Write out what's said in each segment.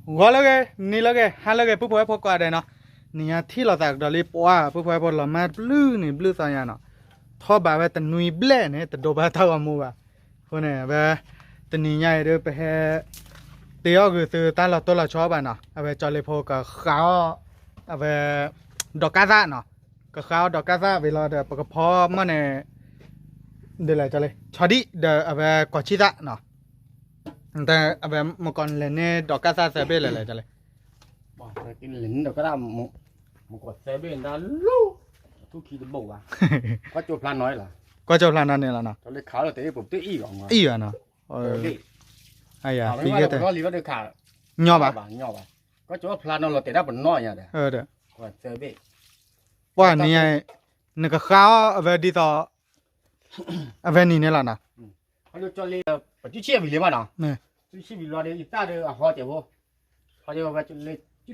ဂီၤလၢဂ့ၤ နံၤလၢဂ့ၤ ဟါလၢဂ့ၤ ပုၢ်ဖိဝဲၢ်ဖိကိးဂၤဒဲးနီၤ, နံၤညါထံၣ်လိာ်သးကဒီးလံ ပှၤပုၢ်ဖိဝဲၢ်ဖိ လီၤမၢ်တဘျုးနံၤဘျုးသီညါနီၤ, ထီၣ်ဘးဝဲတနွံဘျဲၣ်န့ၣ် တဒိးဘၣ်တၢ်ဂီၤမူဘၣ်, အဃိန့ၣ် အဝဲ တနံၤညါအံၤဒီး ပဟဲ တ့အီၣ်ဂုာ်သုတၢ်လီၤတိၢ်လီၤဆီဘၣ်နီၤ, အဝဲကၠီလ့ဖိကဃါအီၣ် အဝဲ ဒီးကၣ်သၣ်နီၤ, ကဃါအီၣ်ဒီးကၣ်သၣ်ဝံၤလီၤဒီး ပကဖီမီၢ်န့ၣ် ဒ်လဲၣ်ကၠီလ့ ဆီဒံၣ်ဒီးအဝဲကိးဆံၣ်သၣ်နီၤ, အဝဲမ့ၢ်ကိးလဲၤန့ၢ်ဒီးကၣ်သၣ်သၢဘ့ၣ်လဲၣ်လဲၣ်ကၠီလ့ လဲၤန့ၢ်ဒီးကၣ်သၣ် မ့ၢ်ကိးသၢဘ့ၣ်ဒၣ်လီၤ, ထူၣ်ခံတဘိးဘၣ်, ကွၢ်ကၠိဖျါနီၤလီၤ, ကွၢ်ကၠိဖျါနီၤန့ၣ်လီၤနီၤ, အံၣ်ဘၣ်နီၤ, အံၣ်ဘၣ်နီၤ, အံၤ သံဂ့ၤတဲ ညီဘၣ်, ကွၢ်ကၠိဖျါနီၤလီၤတဲာ်ဒၣ်ပနီၣ်ညါဒီး သၢဘ့ၣ်, ပှၤနံၤညါ နကဃါအီၣ်အဝဲဒ်သိး အဝဲနံၤန့ၣ်လီၤနီၤ, ပစုဆံၣ်ဝံၤလံမးနီၤ, စုဆံၣ်ဝံၤလီၤဒီး ယတၢ်ဒီးအဟီစဲးဖိ, ဟီစဲးဖိဝဲလၢ စု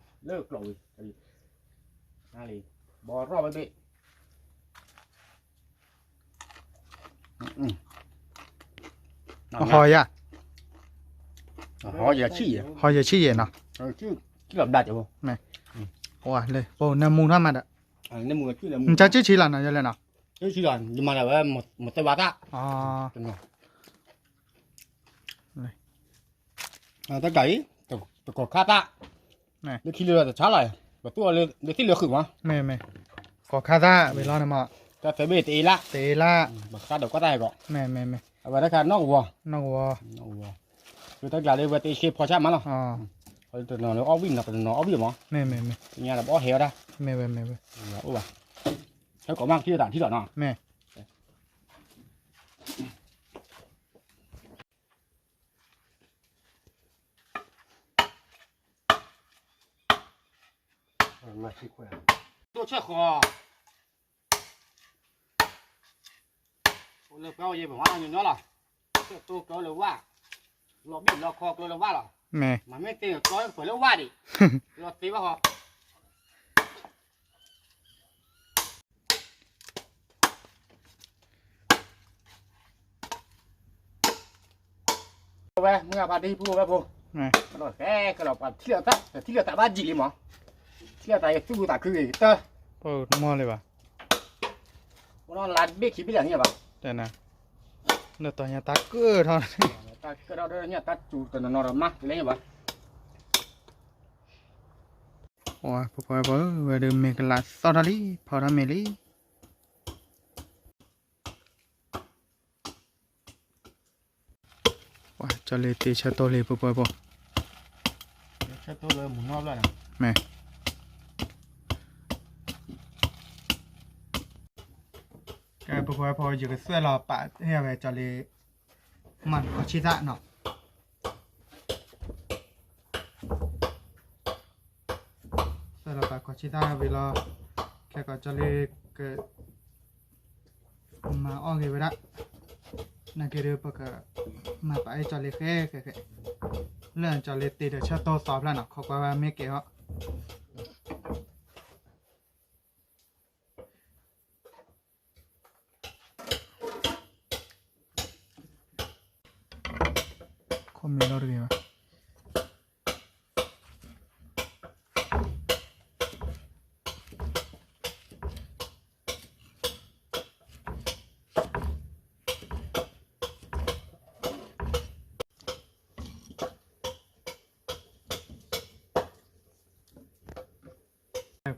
လီၤဘၣ်ထံစဲးဖိ, လၢကျိးဝံၤ ဘီရီၣ်ဝဲဘ့ၣ် ဟီယၤ, ဟီယၤဆံၣ်ယဲၢ်, ဟီယၤဆံၣ်ယဲၢ်နီၤ, ဆံၣ်လီၤဘၣ်စဲးဖိ, ပနၢမူထီၣ်မးဒီး, နကၢ်စုဆံလီၤနီၤ ယလဲၣ်နီၤ, ယမၤဒၣ်ဝဲ မသၢဘၣ်သၣ်, တၢ်ကးအံၤ တကိးခါသၣ်, လၢခံလၢတဆါလီၤ, ပသူၣ်အီၤလၢသ့ၣ်လၢဃုာ်မး, မ့ၢ်မ့ၢ်, ကိးခါသၣ်ဝံၤလီၤန့ၣ်မး, တၢ်သၢဘ့ၣ်တအ့လၣ်, တအ့လၣ်, ဘၣ်ဃးဒီးကွၢ်သၣ်ဟဲကီး, မ့ၢ်မ့ၢ်မ့ၢ်, အဝဲတၢ်ခါနီၣ်ကဝီၤ, နီၣ်ကဝီၤ, လၢတၢ်ကျးလၢဝဲတ့ဆ့ဖီဆၣ်မးလီၤ, တနီၤလၢအီၣ်ဝံၣ်နီၤ တနီၤအီၣ်ဝံၣ်မး, မ့ၢ်မ့ၢ်မ့ၢ်, ညါဒီးပအီၣ်ဟဲဝဲဒၣ်, မ့ၢ်ဝဲမ့ၢ်ဝဲ, အိၣ်ဘၣ်, ဟဲကိးမးကထံၣ်တၢ်ထံၣ်လီၤနီၤ, မ့ၢ် တိၢ်ဆဲၣ်ဃီ, အိၣ်လၢပှၤအိၣ်ယဲၢ်ပှၤညီညီလီၤ, ဆဲၣ်တိၢ်ကျိလၢဝၣ်, လီၤဘံၣ်လီၤခီကျိလၢဝၣ်လီၤ, မ့ၢ်မ့ၢ်သ့ၣ်ကျိပှဲၤလၢဝၣ်ဒံး, လီၤသ့ဘၣ်ဃီ ဝဲ မုၢ်ဂၤဖါတံၢ် ပုၢ်ဖိဝဲၢ်ဖိ, ဒီးဃဲကလီၤပှၤထံၣ်လိာ်သး တထံၣ်လိာ်သးဘၣ်ယံာ်လံမး, ထံၣ်လိာ်သးယသူၣ်ဘုသးခုဂ့ၤကတၢၢ်, ပမီၢ်လံဘၣ်, အိၣ်ဒီးလါတဘ့ၣ်ခံဘ့ၣ်လၢာ်န့ၣ်ဘၣ်, တဲနၤ, လၢတီၤညါတၢ်ကၢၣ်ထီၣ်, တၢ်ကၢၣ်ထီၣ်ဒီးညါတၢ်စူၤတနီၤနီၤဒီးမးတလဲၣ်ဘၣ်, ပှၤ ပှၤဝဲဒၣ်မ့ၤကလးသီၣ်ထီၣ်လံ ဖီထီၣ်မ့ၤလံ. ပှၤကၠီလ့တ့ဆၢတိၢ်လံ ပှၤပှၤဖိ, ဆၢတိၢ်လၢမုၢ်နီၢ်ဘျီ, မ့ၢ်, ကဲ ပှၤပှၤဖိ ယကသွဲၣ်လီၤပာ်ဟ့ၣ်ဝဲကၠီလ့ မၤကိးဆံသၣ်နီၤ. သွဲၣ်လီၤပာ်ကိးဆံသၣ်ဝံၤလီၤ, ခဲကိးကၠီလ့က မၤအီၣ်ဂ့ၤဝဲဒၣ်, နာ်က့ဒီး ပကမၤပာ်အီၣ်ကၠီလ့ဃဲဃဲဃဲ, လၢကၠီလ့တ့ဒီးဆၢတိၢ်သီဖျၢၣ်နီၤ, ခိးကွၢ်ဝဲမ့ၢ်ကဲၤဟီၣ် ခိၣ်မ့ၢ်လီၤတဂ့ၤဘၣ်.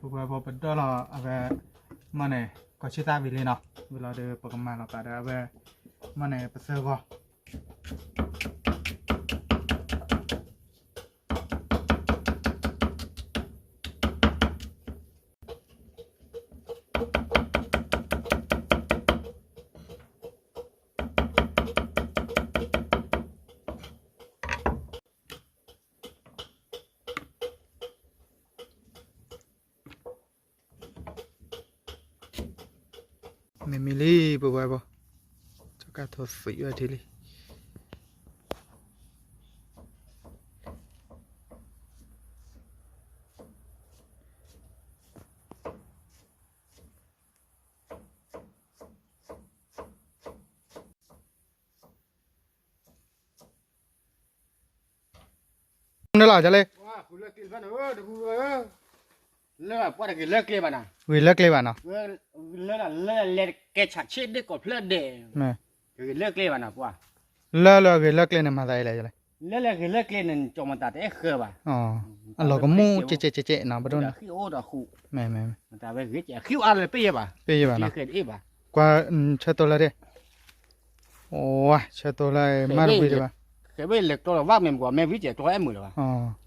ပှၤပှၤဖိ ပဒၢၣ်လီၤအဝဲ မ့ၢ်န့ၣ် ကိးဆံသၣ်ဝံၤလံနီၤ, ဝံၤလီၤဒီး ပကမၤလီၤပာ်ဒီးအဝဲ မ့ၢ်န့ၣ် ပသၢဂီၤ မ့မ့ၢ်လံ ပဝဲဘၣ်, ကထိသွံၣ်ဝဲထံလံ. န့ၣ်လီၤ ကၠီလ့, လၢပှၢ်တဂ့ၤလၢကျဲဘၣ်နီၤ, ဂ့ၤလၢကျဲဘၣ်နီၤ, လၢလၢလဲၤကဲဆးဆ့ဒ့ၣ်ကိးဖျၢၣ်ဒဲး, ဂ့ၤလၢကျဲဘၣ်နီၤပှၢ်, လၢလၢဂ့ၤလၢကျဲန့ၣ် မၤသးအံၤလဲၣ်, လၢလၢဂ့ၤလၢကျဲန့ၣ် ကၠီမတၤတအဲၣ်ဃၢဘၣ်, အလီၤကမူၣ်ကဲကဲကဲကဲနီၤ ပဒိၣ်န့ၣ်, မတၤဝဲဂ့ၤကဲအဃံအါလၢပ့ၢ်ယဲဘၣ်, ပ့ၢ်ယဲဘၣ်နီၤ, ကွၢ်ဆၢတိၢ်လၢဒ့ၣ် ဝါ ဆၢတိၢ်လၢမၤတဝံၤဒံးဘၣ်, ဃဲဘ့ၣ်လဲၤကျီလီၤဘၣ်မ့ၢ်မကွၢ် မ့ၢ်ဝံကဲကျီအဲၣ်မုာ်လၢၤဘၣ်,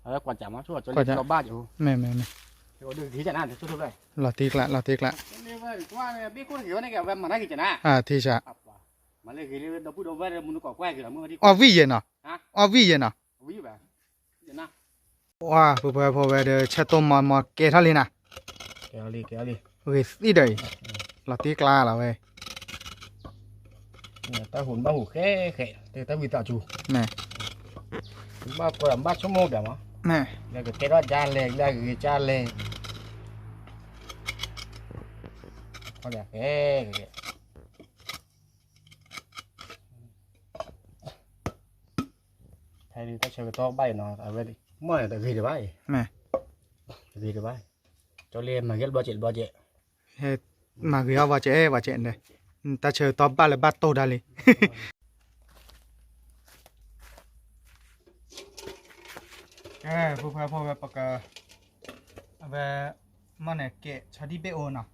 အဝဲကွၢ်ကၠးမး ဆိကၠီလ့ကျီဘၣ်ကၠး, မ့ၢ်မ့ၢ်မ့ၢ်, လီၤတံၢ်ကျါ လီၤတံၢ်ကျါ, လီၤတံၢ်ကျါ, ထံဆး, အီၣ်ဝံၣ်ယဲနီၤ, အီၣ်ဝံၣ်ယဲနီၤ, ဝါ ပှၤဖိဝဲဒၣ်ဆၢတိၢ်မၤမၤကဲထီၣ်လံနၤ, ဂ့ၤသံဒီးအံၤ, လီၤတံၢ်ကျါလီၤဝဲ တၢ်ဟူးဘၣ်ဟူးဃဲဃဲ တၢ်ဝံသးစူၤ, ဘၣ်ကွၢ်ဘၣ်ဆိကမိၣ်ကမး, လၢကကဲထီၣ်ကၢ်လဲၣ် လၢအဂ့ၤကၢ်လဲၣ်, ဃဲဃဲ, ဖဲတၢ်ဆၢကတီၢ်ဘၣ်အံၤနီၤ အဝဲမ့ၢ်တဂ့ၤတဘၣ်အံၤ, တဂ့ၤတဘၣ်, ကၠီလ့မၤဂ့ၤတဘျီကဲးတဘျီကဲး, မၤဂ့ၤအီၣ်ဝဲကဲးဝဲကဲးန့ၣ်, တၢ်ဆၢကတီၢ်ဘၣ်လၢဘၣ်တိၢ်ဒၣ်လံ ကဲ ဖိဖဲဖိဝဲပက, အဝဲ, မ့ၢ်န့ၣ်ကဲးဆီဒံၣ်ဘ့ၣ်အိၣ်နီၤ,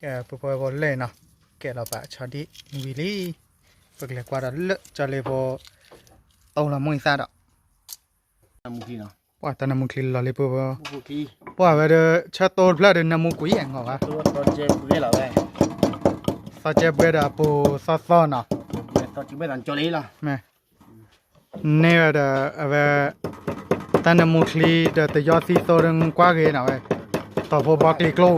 ကဲဖိဖဲဖိလဲၣ်နီၤ, ကဲးလီၤပာ်ဆီဒံၣ်ဝံၤလံ, ပကလဲၤကွၢ်ဒီးလၢကၠီလ့ဖိ, တိၢ်လီၤမူအံသၣ်ဒီး ပှၤတၢ်နၢမူချံလီၤလံပှၤ, ပှၤဝဲဒီး ဆၢတိၢ်တဖျၢၣ်ဒီးနၢမူကွံာ်အဂီၢ်ဘၣ်, သီကဲဘှဲဒီးအပူၤသီသီနီၤ, န့ၢ်ဝဲဒီးအဝဲ, တၢ်နၢမူချံဒီးတယီသံသိဒီးကွၢ်ဂ့ၤနီၤဝဲ, တီၢ်ဖိဘီကျံကျိ,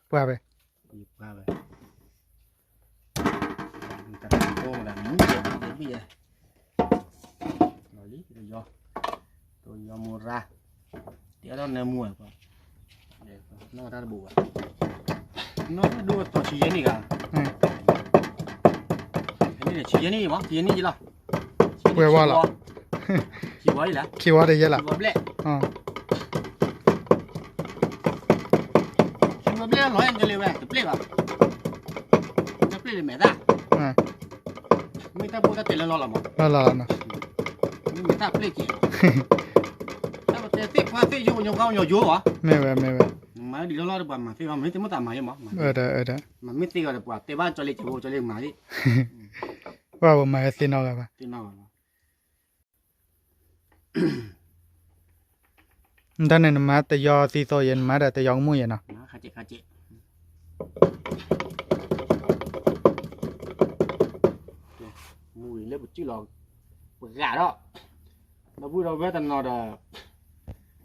ပှၤဝဲ ပှၤဝဲ တၢ်တၢ်တၢ်တၢ် လီၤလံ, တယီမူရါ, တယီထီၣ်နၢမူ, နီၢ်တၢ်တဘိးဘၣ်, နီၢ်တၢ်ဒိၣ်ထီၣ်ဆံယဲၢ်နံၣ်ဂၤ, ဆံယဲၢ်နံၣ်မး ဆံယဲၢ်နံၣ်လီၤ, ပှဲၤဝါလီၤ, ခံဝါတယဲၢ်လီၤ, ခံဝါဘျဲၣ်, ခံဝါဘျဲၣ်လီၤအဲၣ်ကလံဝဲ တပျဲၢ်ဘၣ်, တပျဲၢ်လၢမဲာ်သၣ်, မ့ၢ်တၢ်ဘိၣ်တၢ်တဲာ်လၢလီၤလီၤမး, လီၤလီၤလီၤနီၤ, မ့ၢ်မဲာ်သၣ်ပျဲၢ်ကဲး, တၢ်ဘိၣ်တဲသ့ၣ်ခွါသ့ၣ်ယိၣ်ကညီကညီယိၣ်, မ့ၢ်ဝဲမ့ၢ်ဝဲ, မၤဒ်လီၤလီၤဒီးပှၤမၤသ့ၣ်မး မ့ၢ်သ့ၣ်မ့ၢ်သးမၤယဲမး, အၢ မ့ၢ်သ့ၣ်ဂီၤဒီးပှၤတဲဘၣ်ကၠီလ့ကၠိဖိ ကၠီလ့မၤလံ, ပှၤဝဲမၤသ့ၣ်နီၣ်ဂၤဘၣ်, တၢ်န့ၣ်နမၤတယီသံသိယဲ နမၤဒီးတယီကမူၣ်ယဲနီၤ, မူၤလၢပစုၣ်လီၤ, ပဂၤဒီး, ဒီပုၢ်ဒီဝဲၢ်တနီၤဒီး,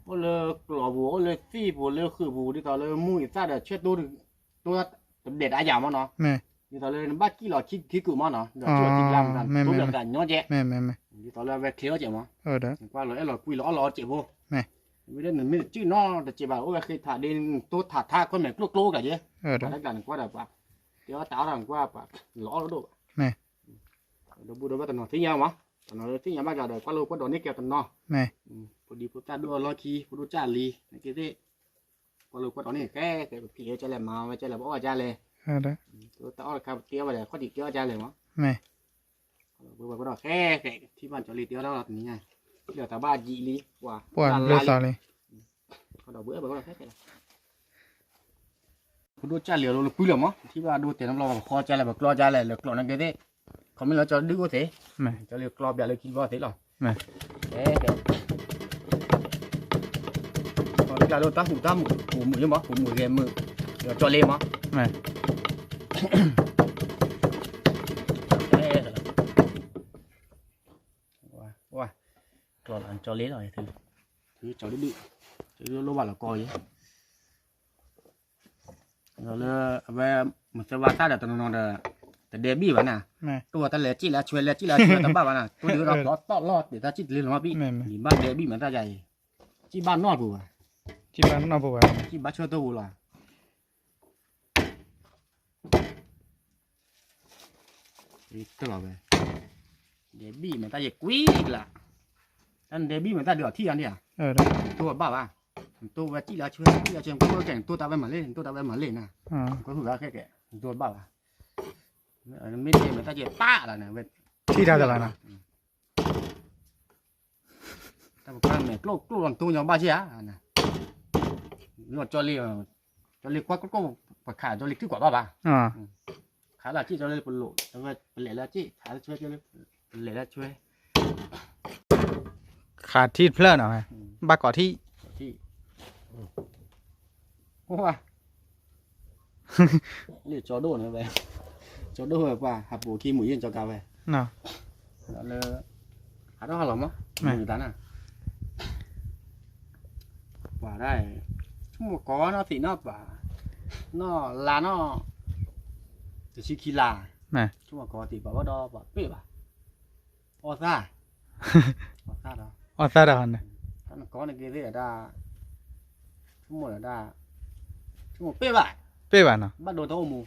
အိၣ်လၢကျီၢ်ပူၤ အိၣ်လၢသ့ၣ်ပူၤ လၢဃုာ်ပူၤ ဒ်သိးလၢမူၤအံသၣ်ဒီးဆၢတိၢ်, တိၢ်တဘျဲးတအါယၤမးနီၤ, ဒ်သိးလၢနဘၣ်ကံၣ်လီၤခံကုာ်မးနီၤ, ဒီးဆၢတိၢ်သံကျါမး တိၢ်ဘျဲးတညီကဲး, ဒ်သိးလၢအဝဲချ့အီၣ်ကဲးမး, ကွၢ်လီၤအဲၣ်လီၤကွံလီၤအီၣ်လီၤအီၣ်ကဲးဖိ, မ့ၢ်ဒ်နမ့ၢ်တစုၣ်နီတစဲးဘၣ် အိၣ်ဝဲဃ့ထးဒ်နတိၢ်ထးထါခီၣ်မဲာ်ကျိၣ်ကျိၣ်ကဲး, တၢ်တကျါနကွၢ်ဒီးပှၤ, တဲအီၣ်တၢ်အီၣ်တၢ်နကွၢ်ပှၤ, လီၤအီၣ်လီၤဒိၣ်ဘၣ်, ဒီပုၢ်ဒီဝဲၢ်တနီၤသ့ၣ်ညါမး, တနီၤသ့ၣ်ညါဘၣ်ကျါဒီး ကွၢ်လိာ်ကွၢ်ဒိးန့ၢ်ကဲတနီၤ, ဖိဒံဖိသၣ်ဒိၣ်အလီၢ်ခံ ဖိဒိၣ်ကၢ်လံ, နကသ့ၣ်, ကွၢ်လိာ်ကွၢ်ဒိးန့ၢ်ကဲကဲ ပဖံးဝဲကၢ်လဲၣ် မၤဝဲကၢ်လဲၣ် ပအီၣ်ကၢ်လဲၣ်, တၢ်အီၣ်တခါပတဲအီၣ်ဝဲဒီး ခီၣ်ထံးကဲအီၣ်ကၢ်လဲၣ်မး, ဝဲကွၢ်ဒီးဃဲဃဲ ထံၣ်ဘၣ်ကၠီလံတဲအီၣ်တၢ်လီၤတနံၤညါ, လၢတၢ်ဘၣ်ယံာ်လံ ပှၤလၢသးလံ, ဒီးဘၣ်ဃဲဃဲလီၤ, ဖိဒိၣ်ကၢ်လံအလိၤလၢကွံလၢၤမး ထံၣ်ဘၣ်ဒိတဲာ်နီတဘျီ ပဃီကၢ်လဲၣ် ပကျီကၢ်လဲၣ် လၢကျီၢ်န့ၣ်ကသ့ၣ်, ခီမ့ၢ်လၢကၠီဒုၣ်အိၣ်သ့, ကၠီလံကျီဘၣ်လၢခံဘျီသ့လီၤ, ကျါဒိၣ်တၢ်ဟူးတၢ်မုာ် ဟူးမုာ်လံမး ဟူးမုာ်ဂဲၤမုာ်, ဒီးကၠီလံမး ဝါ, ကျီလၢကၠီလံလီၤ, ကၠီဒုၣ်ဒုၣ်, ကၠီဒုၣ်လိၣ်ဘၣ်လီၤကီယဲ, ဒီးလၢအဝဲ မ့ၢ်သၢဝါသၣ်ဒီးတနီၤနီၤဒီး, တဒဲးဘံၣ်ဘၣ်နၤ, တိၢ်ဝဲတၢ်လဲၤစံၣ်လၢဆွဲလဲၤစံၣ်လၢဆွဲတဘၣ်ဘၣ်နၤ တိၢ်ဒုၣ်ဒီးဖျီတီၣ်လီၤတ့ၢ်တၢ်စံၣ်တလ့လီၤဘံၣ်, ဒ်ဘၣ်ဒဲးဘံၣ်မ့ၢ်တၢ်ယၤအံၤ, စံၣ်ဘၣ်နီၢ်ပူၤဘၣ်, စံၣ်ဘၣ်နီၢ်ပူၤဘၣ်, စံၣ်ဘၣ်ဆၢတိၢ်ပူၤလီၤ. တလီၤဝဲ, ဒဲဘံၣ်မ့ၢ်တၢ်ယကွံကလး, တၢ်နဒဲဘံၣ်မ့ၢ်တၢ်ဒုးအီၤထံၣ်အီၤန့ၣ်ဧါ, တိၢ်ဘၣ်ဘၣ်, နတိၢ်ဝဲစံၣ်လၢဆွဲ စံၣ်လၢဆွဲ နကိၢ်ကဲနတိၢ်တၢ်ဝဲမၤလ့ၢ် နတိၢ်တၢ်ဝဲမၤလ့ၢ်နၤ, ကဟုၣ်ဂၤခဲကဲ နတိၢ်ဘၣ်ဘၣ်, မ့ၢ်ဒဲမ့ၢ်တၢ်ယပၣ်လီၤန့ၣ် ဝဲထံၣ်တၢ်တလီၤနီၤ. တၢ်ပကၢ်မဲာ်ကျိၣ်ကျိၣ်လီၤနတိၢ်ညီဘၣ်က့ၢ်ဧါ, လီၤကၠီလ့, ကၠီလ့ကွၢ်ကျိၣ်ကျိၣ်, ပခးကၠီလ့ထံၣ်ကွၢ်ဘၣ်ဘၣ်, ခးလၢကၠီလ့ပလိာ်, ပလဲၤလၢကၠီ, ခးလၢကၠီ, ပလဲၤလၢကၠီ, ခးထံၣ်တဖျၢၣ်နီၤ, ဘၣ်ကိးထံၣ်, လၢကၠီဒိၣ်န့ၣ်ဝဲ, ကၠီဒိၣ်ဝဲပှၤ ဟးပိာ်ခံမုာ်ယ့ၢ်ကၠီကါဝဲ, လၢ, ဟးထီၣ်ဟးလီၤမး, မုာ်တၢ်နၤ, ပှၤဒၣ်, ဆိကမိၣ်ကိးနီၢ်သံးနီၢ်ပှၤ, နီၢ်လါနီၢ်, တဆံခံလါ, ဆိကမိၣ်ကိးသံးပှၤဘၣ်ဒီးပှၤပ့ၢ်ဘၣ်, အီၣ်သၣ်, အီၣ်သၣ်ဒီး, အီၣ်သၣ်ဒီး, တၢ်နကိးန့ၣ်က့ၤသ့ၣ်ဒၣ်, ဆိကမိၣ်ဒၣ်, ဆိကမိၣ်ပ့ၢ်ဘၣ်, ပ့ၢ်ဘၣ်နီၤ, ဘၣ်ဒိတၢ်အိၣ်မူ,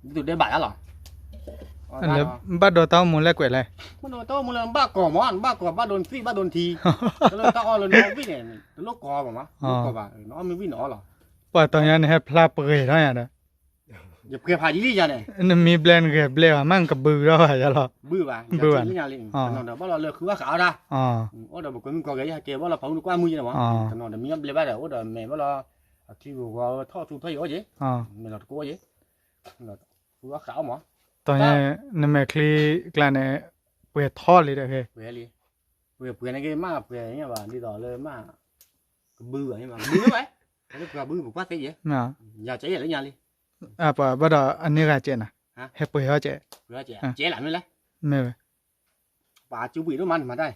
ဒ်သိးဒဲးဘၣ်ယါလီၤ, ဘၣ်ဒိတၢ်အိၣ်မူလဲၣ်ကွဲးလဲၣ်, ဘၣ်ဒိတၢ်အိၣ်မူလၢနဘၣ်ကိးမး နဘၣ်ကိးဘၣ်ဒိနသံၣ်ဘၣ်ဒိနထံ, တၢ်လၢတၢ်အီၣ်လၢနအီၣ်ဝံၣ်န့ၣ် တလိၣ်ကိးဘၣ်မး, တလိၣ်ကိးဘၣ် နအီၣ်မ့ၢ်ဝံၣ်နအီၣ်လီၤ, ပှၤတီၤညါန့ၣ်ဟဲဖျါပှဲၤထီၣ်ညါဒီး ယပှဲၤဖးယံာ်လံယၤန့ၣ်, နမ့ၢ်ဘျဲးနဂဲၤဘျဲးဘၣ် မ့ၢ်နကဘုးထီၣ်ဘၣ်ယၤလီၤ, ဘုးဘၣ်, ဘုးဘၣ်, တနီၤဒီးဘၣ်လီၤလၢဃုဘၣ်ဃးအီၣ်တၢ်, အိၣ်ဒီးပကွဲမုၣ်ကီၢ်ဂဲၤယဟဲကဲဘၣ်လီၤဖးအူနကွၢ်မုၢ်ယဲန့ၣ်မး, တနီၤဒီးမ့ၢ်အီၣ်ဘျဲးဘၣ်ဒီး အိၣ်ဒီးမဲာ်ဘၣ်လီၤ, အချံဂီၤဂီၤထီၣ်သူထီၣ်ယံၤအိၣ်က့, မဲာ်လီၤတကိးယံၤ, ဃုဘၣ်ဃးအီၣ်မး, တီၤညါ, နမဲာ်ချံကျါန့ၣ်, ပှဲၤထီၣ်လံဒီး, ပှဲၤလံ, ပှဲၤပှဲၤန့ၣ်က့ၤမး ပှဲၤညါဘၣ် ဒ်သိးလၢမး, ကဘုးဘၣ်မး ကဘုးဝဲ, လၢပှၤဘုးပကွၢ်သ့ယဲ, ယၤကဲယဲလၢညါလံ, ပှၤဘၣ်ဒီးအန့ၢ်ဂၤကဲနၤ, ဟဲပှဲၤထီၣ်ကဲ, ကဲလၢမ့ၢ်လဲၣ်, မ့ၢ်ဝဲ, ပှၤကၠူပှံၤဒိၣ်မးနမၤတၢ်,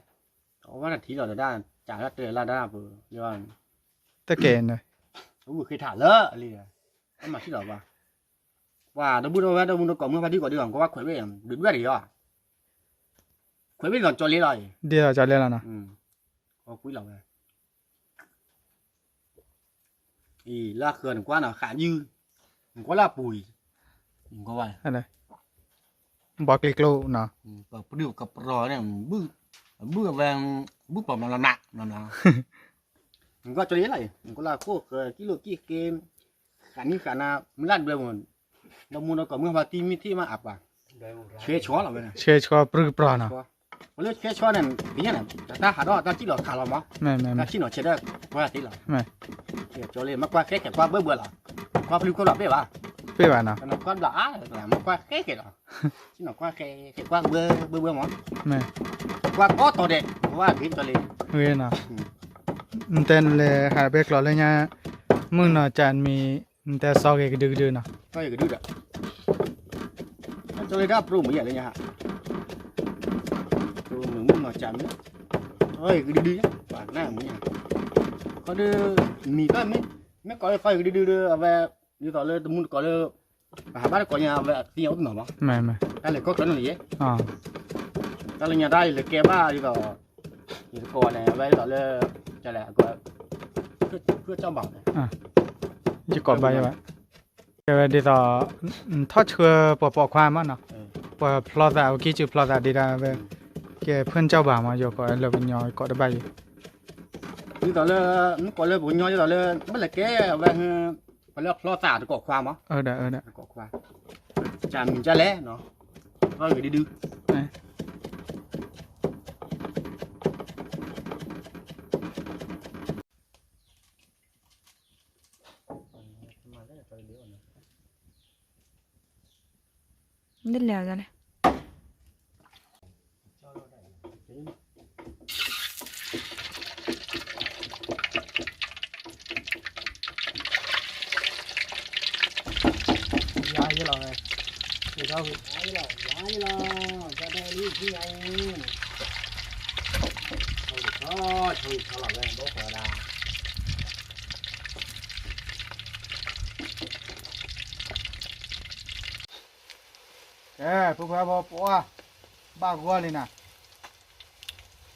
အဝဲတထံၣ်လီၤဒီးဒၣ်, ကၢ်လၢတဲလၢဒၣ်ပ, တကဲန့ၣ်, အိၣ်မုာ်ဃ့ထးလၢအလံ, အမၤထံၣ်လီၤဘၣ်, ပှၤတဘူၣ်တဝဲတမူတကိးမုၢ်ဖါတံၢ်ကိးဒံးအီၤ ကွၢ်ခွဲးဘ့ၣ်, ဒုးဒွဲၣ်တဂ့ၤအီၤ, ခွဲးဘ့ၣ်လီၤကၠီလ့လီၤ, ဒ်လီၤကၠီလ့လီၤနီၤ, ကွၢ်ကွံာ်လီၤဝဲ အံၤ လၢဃၢၤနကွၢ်နီၤ ဃးယုၢ်, နကွၢ်လၢအပူၤအံၤ, နကွၢ်ဘၣ်, ဘီကျံကျိနီၤ, ပဒုၣ်ကပြီၤန့ၣ်, ဘုၣ်အဝဲ, ဘုၣ်ပှၤမၤလီၤနး, နကွၢ်ကၠီလ့လီၤအံၤ နကွၢ်လၢအခိၣ်ဃၢၤကံၣ်လိာ်ကံၣ်ဃ့, ဃးနံၣ်ဃးနၤ မုၢ်လၢ်ဒွဲမုၢ်, ဒီမူဒီကိးမုၢ်ဟါတံၢ်မ့ၢ်ထံၣ်မးအပှၤ, ဆှဲဆီလီၤဝဲန့ၣ်, ဆှဲဆီပြူပြၤနီၤ, အလၢဆှဲဆီန့ၣ် ပညါန့ၣ် တၢ်ဟးထီၣ်တၢ်စံၣ်လီၤခးလီၤမး, တၢ်ဆံၣ်နီၤဆဲးဒၣ်ကွၢ်သ့လီၤ, ကၠီလ့ မ့ၢ်ကွၢ်ဃဲဃဲကွၢ်ဘၢဘၢလီၤ, ကွၢ်ဖျုခိၣ်လီၤပ့ၢ်ဘၣ်, ပ့ၢ်ဘၣ်နီၤ, ကွၢ်ဘျးအါ, မ့ၢ်ကွၢ်ဃဲဃဲလီၤ, ဆံၣ်နီၤကွၢ်ဃဲဃဲကွၢ်ဘၢဘၢမး, ကွၢ်ကီတီၤဒဲး, ကွၢ်ဂ့ၤကၠီလ့, ဂ့ၤနီၤ, နတဲနလဲၤဟးဖဲကျိးလၢညါ, မုၢ်နီၤကၠးမံၤ, နတဲစီၤဂ့ၤကဒုကဒုနီၤ, စီၤဂ့ၤကဒုဒီး, ကၠီလ့ဒၣ်ပြိမုၣ်ယၤလၢညါ, ပြိမုၣ်မုၢ်နီၤကၠးမံၤ, စီၤဂ့ၤကဒုဒု, ပှၤနၢ်မုၣ်ညါ, ခီဒု, မံၤဘၣ်မ့ၢ်, မ့ၢ်ကိးလၢစီၤဂ့ၤကဒုဒုဒီး အဝဲ, ဒ်သိးလၢတမူတကိးလၢ, ပဟးဘၣ်တကိးညါအဝဲအသံအိၣ်တနီၤမး, တၢ်လဲၤကီၢ်ချၢန့ၣ်ယဲ, တၢ်လၢညါတၢ်ယလဲၤကဲဘၣ်ဒ်သိး, ယတကိးန့ၣ် အဝဲဒ်သိးလၢ, ကလဲၣ်, ဖုၣ်ကၠီၣ်ဘၣ်န့ၣ်, ယကိးဘၣ်ယဘၣ်, ကဲဝဲဒ်သိး, ထီၣ်ဆှၢပှၤပိာ်ခွါမးနီၤ, ပှၤဖျီသး ပကံၢ်စူၤဖျီသးဒ်ဒၣ်ဝဲ, ကဲဖုၣ်ကၠီၣ်ဘၣ်မး ယကိးလၢပညီကိးတဘၣ်ယံၤ, ဒ်သိးလၢ, မ့ၢ်ကိးလၢပညီဒ်သိးလၢ ဘၣ်လဲၤကဲအဝဲ, ပှၤလၢဖျီသးတကိးခွါမး, တကိးခွါ, ကၠးမံၤကၠၢ်လဲၣ်နီၤ, ဖျီဂ့ၤဒုဒု နလဲၤလဲၣ်, ယါယလီၤ, ယါယလီၤ, ယါယလီၤ, ယါယလီၤ, ယါယလီၤ, ကဲ ဖိခွါဖိပှၢ်, ဘၣ်ဂီၢ်လံနၤ,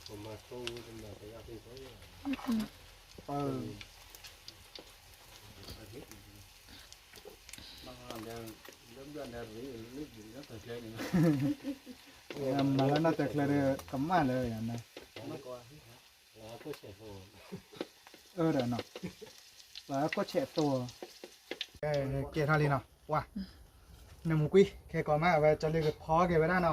ပမၤသိ, ပမၤသိ, မၤလၢနီၢ်တၢ်ချၢဒီး ကမၣ်လၢယၤန့ၣ်, အၢဒီးနီၤ, ပှၤကိးဆဲးသိ, ကဲထီၣ်လံနီၤ, ပှၤ, နမူကွံာ် ခဲကိးမး အဝဲကၠီလ့ကဖီက့ၤဝဲဒၣ်နီၤ.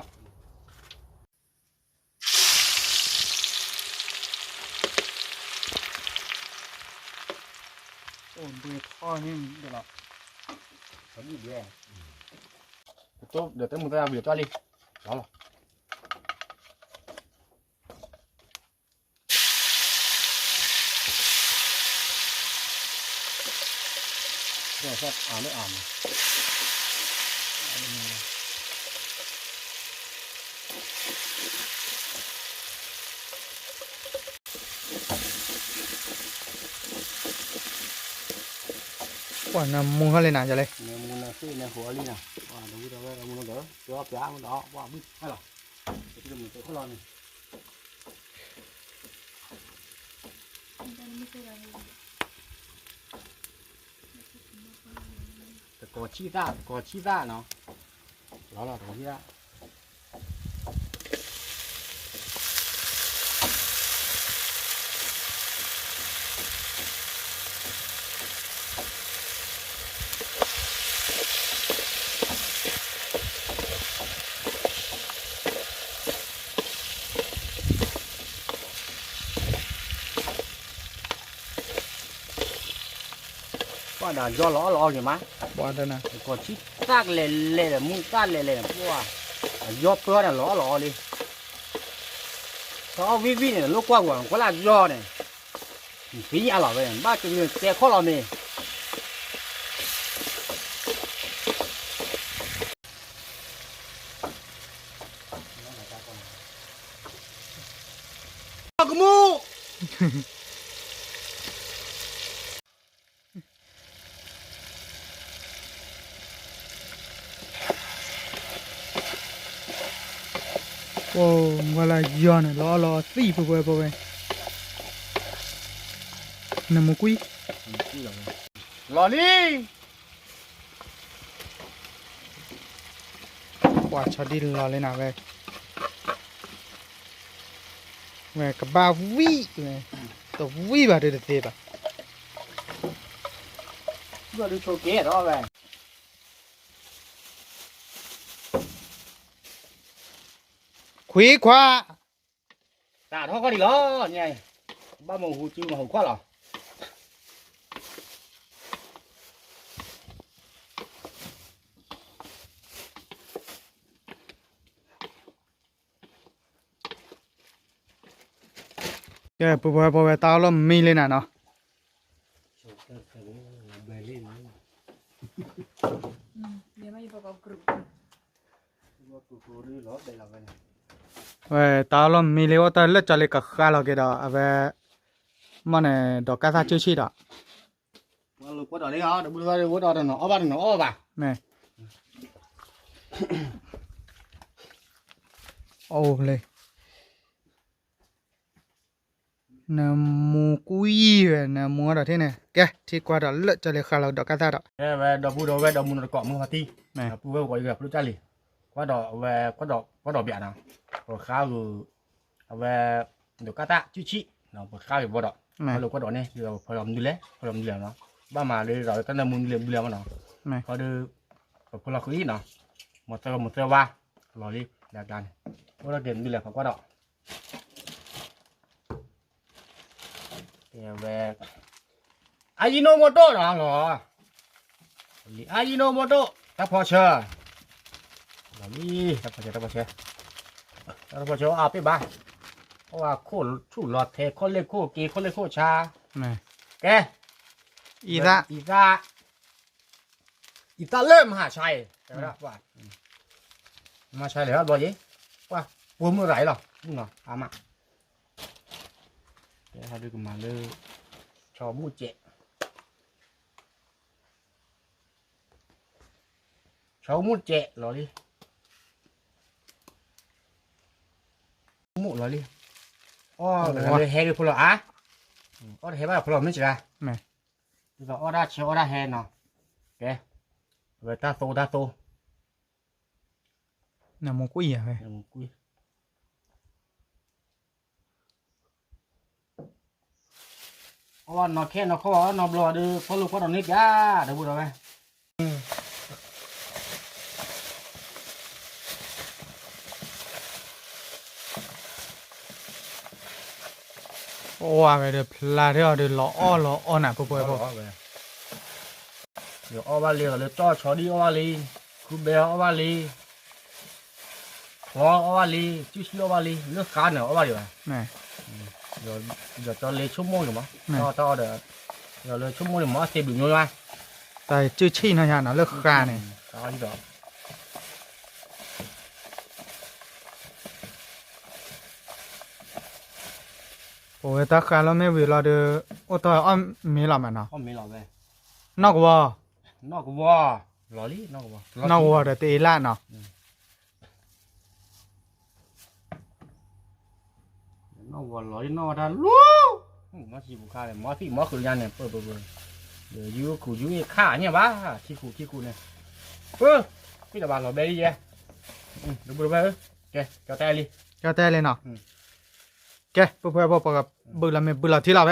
အိၣ်ဘှံးထီၣ်န့ၣ်ဒီးလီၤ, ဒီးတဲမူသၢဝံၤကၠီလံ, လီၤလီၤ. ပှၤနမူဟီၣ်လံနၤယလဲၣ်, နမူနသ့ၣ်နဟိးလံနၤ, ပှၤတဝံၤဒီးဝဲမူဒီး ကၠီပျးမူဒီး ပှၤဘုၣ်ဟဲလီၤ, ပမူတဲခီၣ်လီၤန့ၣ် တကိးဆံၣ်သၣ် တကိးဆံၣ်သၣ်နီၤ, လီၤလီၤတကိးဆံၣ်သၣ်. ပှၤဒၣ်ယီလီၤအီၣ်လီၤအီၣ်က့ၤမး, ပှၤတနၤ ကီၢ်ဆံသၣ်ကလဲၤလဲၤဒီး မုၢ်သၣ်လဲၤလဲၤန့ၣ် ပှၤ အယီပၢန့ၣ်လီၤအီၣ်လီၤအီၣ်လံ, တၢ်အီၣ်ဝံၣ်ဝံၣ်န့ၣ် လိၣ်ကွၢ်ကွၢ် ကွၢ်လၢယီန့ၣ်, သံအါလီၤဝဲန့ၣ် ဘၣ်က့ၤတဲခီၣ်လီၤမ့ၢ် ကမူၣ် အိၣ်မၤလၢယီၤန့ၣ် လီၤလီၤသံၣ်ပဝဲပဝဲ, နမူကွံာ်, လီၤလံ ပှၤဆီဒံၣ်လီၤလံနၤဝဲ, ဝဲကဘၣ်ဝံၣ်ဝဲ, တဝံၣ်ဘၣ်ဒီးတသ့ဘၣ်, ဘၣ်ဒုးဆိးက့ဒီးဝဲ, ခွံခွါ, တၢ်ထီၣ်ခီၣ်ဒံးလီၤ, ဘၣ်မုာ်ဟူစုမၤဟူခွါလီၤ. ကဲ ပဝဲပဝဲတၢ်အီၣ်လီၢ်မံလံနၤနီၤ, ဝဲတၢ်အီၣ်လီၢ်မံလံ အိၣ်တၢ်လၢကၠီလ့ကဃါလီၤက့ၤဒီး အဝဲ မ့ၢ်န့ၣ် ဒီးကၢ်သၣ်ကၠူၣ်ဆံၣ်ဒီး ကွၢ်ဒီးန့ၣ် တဘူၣ်သီၣ်အိၣ်ဒီးတနီၤအီၣ်ဘၣ်တနီၤအီၣ်ဘၣ်, မ့ၢ် အိၣ်လံ နမူကွံာ်ဝဲ နမူဒီးထံၣ်န့ၣ် ကဲ ထံၣ်ကွၢ်ဒီးလၢကၠီလ့ဃါလီၤဒီးကၢ်သၣ်ဒီး ဝဲဒီပုၢ်ဒီဝဲၢ်ဒီမုၢ်နီၢ်တကိးမုၢ်ဖါတံၢ် ပုၢ်ဝဲၢ်ဝီၤအံၤဂၤပဒိၣ်ကၢ်လံ ကွၢ်ဒီးဝဲ ကွၢ်ဒီးပျးနီၤ ပဃါဂုာ် အဝဲ ဒီးကၢ်သၣ်ကၠူၣ်ဆံၣ် ပဃါဂုာ်ဘီဒီး ဖဲလၢကွၢ်ဒီးန့ၣ် ဖဲလီၤမနုၤလဲၣ် ဖဲလီၤမနုၤလဲၣ်နီၤ ဘၣ်မၤလၢဒီးတၢ်နၢမူနုၤလဲၣ်မနုၤလဲၣ်မနီၤ ခီဒီး ပဖဲလီၤဃုာ်အံၤနီၤ မၤသၢမၤသၢဝါ လီၤလံ လၢကျါန့ၣ် အိၣ်ဒီးကဲမနုၤလဲၣ် ဖးကွၢ်ဒီး တဲဝဲ အယံနိမတိၣ်နီၤလီၤ လံ အယံနိမတိၣ် တၢ်ဖီဆၢ လီၤလံ တၢ်ဖီဆၢ တၢ်ဖီဆၢ တၢ်ဖီဆၢအါပ့ၢ်ဘၣ် အဝဲခိၣ်ဆူၣ်လီၤထဲ ခိၣ်လ့ၣ်ခိၣ်က့ ခိၣ်လ့ၣ်ခိၣ်ဆါ ကဲ အံသၣ် အံသၣ် အံသၣ်လၢမဟါဆါအံၤ တဲဝဲဒၣ် မဟါဆါလဲၣ်ဘျီယံၤ ပှၤ ပိာ်မုၣ်ရၤအံၤလီၤ မုၣ်နီၤ အါမး တဲဟဲဒုးကမၤလၢ ဆီမုၢ်စဲး ဆီမုၢ်စဲးလီၤလံ မုၢ်လီၤလံ အီၣ်တဂၤလၢဟဲဒုးဖိလီၤအါ အီၣ်တဟဲဘၣ်ဖျီမ့ၢ်စှၤ, ဒ်သိးအီၣ်တၢ်ဆၢအီၣ်တၢ်ဟဲနီၤ, ကဲ, အဝဲတၢ်သိတၢ်သိ, နမူကွံာ်ယၤဝဲ, အီၣ်ဘၣ်နီၢ်ခဲနီၢ်ခီၣ်ဘၣ်နီတဘျီဒီး ဖီလိာ်ကွၢ်ဒီးန့ၢ်ပျၢ် ဒီပုၢ်ဒီဝဲၢ် အီၣ်ဝဲဒီးဖျါထီၣ်အီၤဒီးလီၤအီၣ်လီၤအီၣ်နၤ ပှဲၤပှဲၤဖိ, ယအီၣ်ဘၣ်လံ လၢကၠီၣ်ဆီဒံၣ်အီၣ်ဘၣ်လံ, ခူဘဲအီၣ်ဘၣ်လံ, ချီအီၣ်ဘၣ်လံ, စုၣ်ဆံၣ်အီၣ်ဘၣ်လံ, လၢဃါန့ၣ်အီၣ်ဘၣ်လံဘၣ်, ယကၠီလ့ဆိကမိၣ်န့ၣ်မး, တၢ်အီၣ်ဒီး, ယလၢဆိကမိၣ်န့ၣ်မး အီၣ်သ့ဘျုးမျိုးဘၣ်, တၢ်စုၣ်ဆံၣ်နီၤယါနီၤ လၢဃါန့ၣ် ပဝဲတၢ်ဃါလီၤမ့ၢ်ဝံၤလီၤဒီး အိၣ်တ့ၢ်အီၣ်မ့ၤလီၤမးနီၤ, နီၢ်ကဝီၤ, နီၢ်ကဝီၤ, နီၢ်ကဝီၤဒီးတအ့လၣ်နီၤ, နီၢ်ကဝီၤလီၤလံနီၢ်ဝီၤတၢ်လူ, မ့ၢ်စံးပူၤခါန့ၣ် မ့ၢ်သံၣ်မ့ၢ်ဃုာ်ညါန့ၣ် ပၢၢ်ပၢၢ်ပၢၢ်, ဒီးယုၢ်ခူၣ်ယုၢ်အ့ၣ်ခါညါဘၣ်, ခံခူၣ်ခံခူၣ်န့ၣ်, ပၢၢ်, ကွံာ်တဘၣ်လီၤဘဲလံယဲ, ဒီပုၢ်ဒီဝဲၢ်ဧၢ, ကဲ, ကၠီတဲလံ, ကၠီတဲလံနီၤ, ကဲ, ပှဲၤပှဲၤဖိ ပကဘုၣ်လီၤမ့ၤဘုၣ်လီၤထံလီၤဝဲ,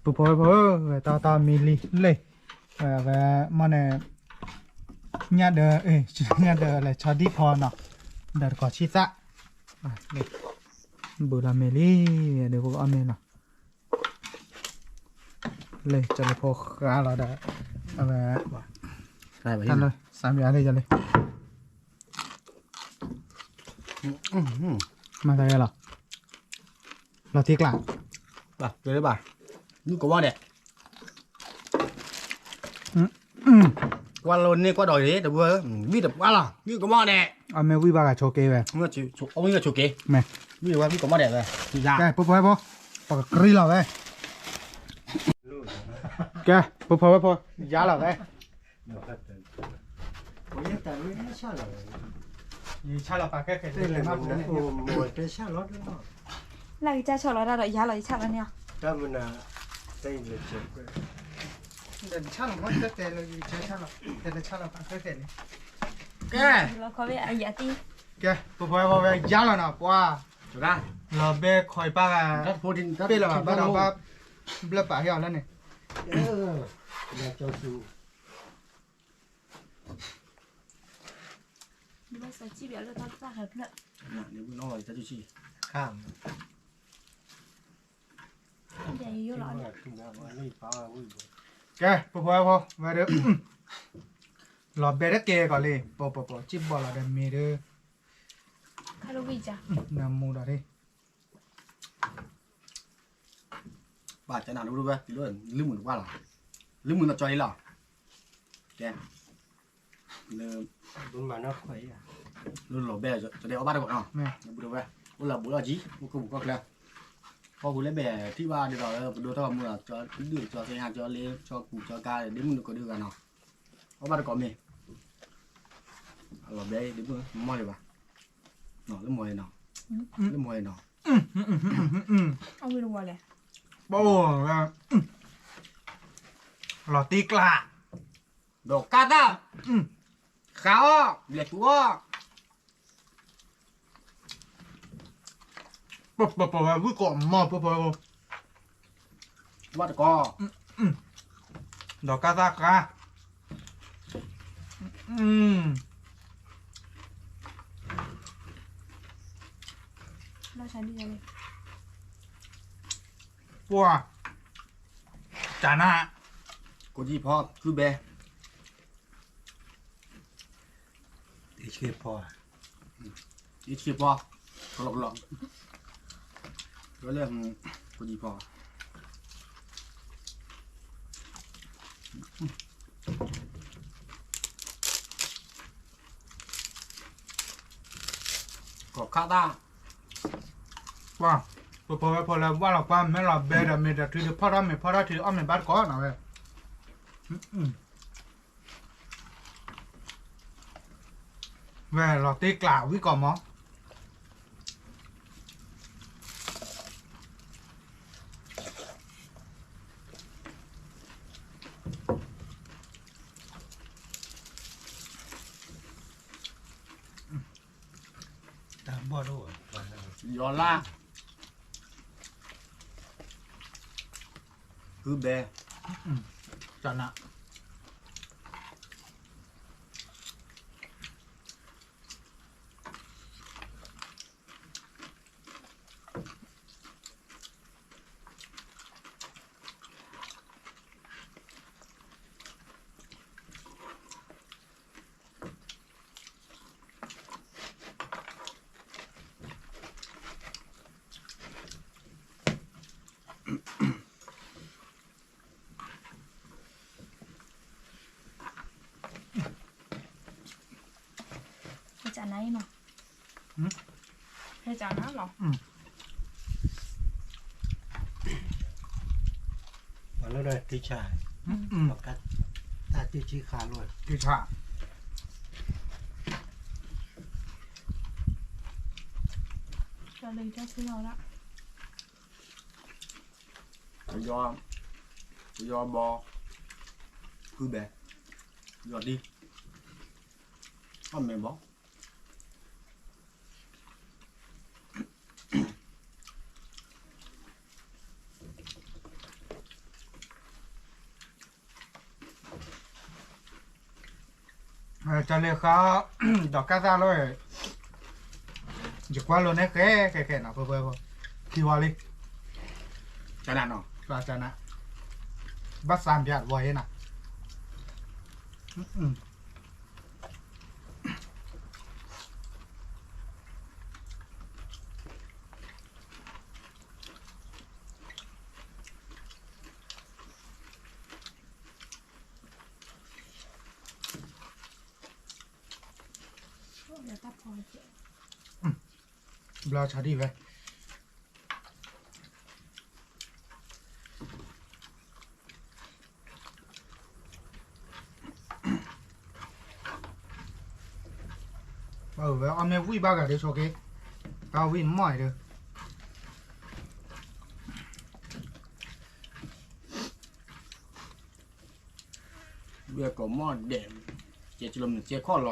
ပှဲၤပှဲၤဖိ ဝဲတၢ်တၢ်မံလံလံ, ဝဲမ့ၢ်န့ၣ်, ညၣ်ဒၢ, ညၣ်ဒၢလဲၤဆီဒံၣ်ဖီနီၤ, ဒီးတကိးဆံသၣ်, ဘုၣ်လီၤမ့ၤလံ, ဒီးပကအီၣ်မ့ၤနီၤ, လၢကၠီလ့ဖိဃါလီၤဒီး, အဝဲ, တၢ်လၢ စးမံအါလၢကၠီလ့ မၤသးဂဲၤလီၤ, လီၤတံကျး, ဘၣ်, မုၢ်ကဝီၤဒဲး, ကွၢ်လီၤန့ၢ်ကွၢ်ဒီးဂ့ၤ တဘျီ, ဝံၣ်တပှၢ်လီၤ မုၢ်ကဝီၤဒဲး, အမ့ၢ်ဝံၣ်ဘၣ်ဂၤဆိးက့ဝဲ, အမ့ၢ်ဝံၣ်ဂၤဆိးက့, မ့ၢ်, ဝံၣ်ကဝီၤမုၢ်ကဝီၤဒဲးဝဲ, ကဲ, ပှဲၤပှဲၤဖိ, ပကကြံလီၤဝဲ ကဲ, ပှဲၤပှဲၤဖိ, ယါလီၤဝဲ ယဆၣ်လီၤပာ်ကဲခဲ, လၢကစၢ်ဆီၣ်လီၤတၢ်ဒီးယါလီၤ ယဆၣ်လီၤန့ၣ်, တၢ်မနုၤ, တၢ်ယဆၣ်လီၤမ့ၢ်တတဲလၢယဆၣ်လီၤ, တၢ်လၢဆၣ်လီၤပာ်ကဲခဲန့ၣ်, ကဲ, ကဲ, ပှဲၤပှဲၤဖိဝဲယါလီၤနီၤ ပှၤ, လီၤဘဲခီပၢ်ဂၤ, ပ့ၢ်လီၤဘၣ်ဘၣ်ဒီးဘၣ်, ဘျၢပာ်ဟ့ၣ်အီၤလၢန့ၣ် ဘၣ်စံးဘၣ်လၢတၢ်တၢ်ဟဲဖျၢၣ်, ကဲ, ပှဲၤပှဲၤဖိ, ဝဲဒၣ်, လီၤဘဲတကဲကီးလံ, ပပပစံၣ်ဘီလီၤဒီးမ့ၤဒီး, နမူဒီး, ဘၣ်ကနၣ်ဒိၣ်ဒိၣ်ဝဲ, လၢမုာ်တပှၢ်လီၤ, လၢမုာ်နီၢ်ကၠီလံလီၤ, ကဲ, လၢ, လၢလီၤဘဲ, ကဒဲးအီၣ်ဘၣ်တကိးနီၤ, လၢဘူးတဝဲ, အိၣ်လၢဘူးလီၤကံ, အိၣ်ကဘူးကီၢ်ချၢ, ကီၢ်ပူၤလၢဘဲထံၣ်ဘၣ်ဒ်သိးလၢပဒိၣ်ထီၣ်မူလီၤ, ကၠီဒုၣ်ကၠီသ့ၣ်ညါ, ကၠီလ့, ကၠီကူးကၠီကါ, ဒ့မုၣ်နကိးဒုၣ်ဂၤနီၤ, အီၣ်ဘၣ်တကိးမ့ၤ, အလီၤဘဲဒ့မုၣ်မီၢ်လံဘၣ်, လၢမီၢ်လံနီၤ, လၢမီၢ်လံနီၤ, အဝဲ, လီၤတံကျး, ဒီးကါတၢ်, ဃါအီၣ်, လဲၤသူအီၣ်, ပပပဝဲဝံၣ်ကိးမီၢ်ပပဝဲ, ဝၣ်တကီ, ဒီးကါတၢ်ဃါ, ပှၤ, တၢ်နၢ်, ကိးကံၢ်ဖီ, ကုဘဲ အ့ၣ်ဆ့ဖီ, အ့ၣ်ဆ့ဖီ, ကလီကလီ, ဝဲလၢ, ကိးကံၢ်ဖီ, ကီၢ်ခါတၢ်, ကွၢ်, ပဖိဝဲဖိလၢဝၣ်လီၤကွၢ် မ့ၢ်လီၤဘဲဒီးမ့ၢ်ဒီးထုဒီးဖီၣ်ထီၣ်မ့ၤဖီၣ်ထီၣ်ထုအီၣ်မ့ၤဘၣ်တကိးနီၤဝဲ, ဝဲလီၤတံကျးဝံၣ်ကိးမီၢ်, ယီၤလါ, ဟုဘဲ, ကနၣ်. ဟဲကနၣ်အံၤနီၤ, ဟဲကနၣ်နီၤ, ပှၤလၢဒၣ်တံဆါ, တၢ်တံဆံခါလိၣ်, တံဆါ, တၢ်လၢတၢ်ဆူၣ်လီၤဒၣ် ပယီၤ, ပယီၤဘီ, ဟုဘဲ, ယီၤဒံ, အီၣ်မ့ၤဘီ. တၢ်လဲၤဃါ, ဒီးကၢ်သၣ်လီၤ, ယကွၢ်လိန့ၣ်ဃဲဃဲဃဲနီၤ, ပှဲၤပှဲၤ, ခံဝါလံ, ကနၣ်နီၤ, ကနၣ်, ဘၣ်သးပျးတဝီယဲနၤ. ဘျီဆါဒံၣ်ဝဲ ပဝဲအီၣ်မ့ၢ်ဝံၣ်ဘၣ်ဂၤဒ်ဆိက့, တၢ်ဝံၣ်မီၢ်အံၤဒီး, ဝံၣ်ကိးမီၢ်ဒဲး, ကဲကလီၤမုၢ်ကဲခီၣ်လီၤမ့ၢ် ကိး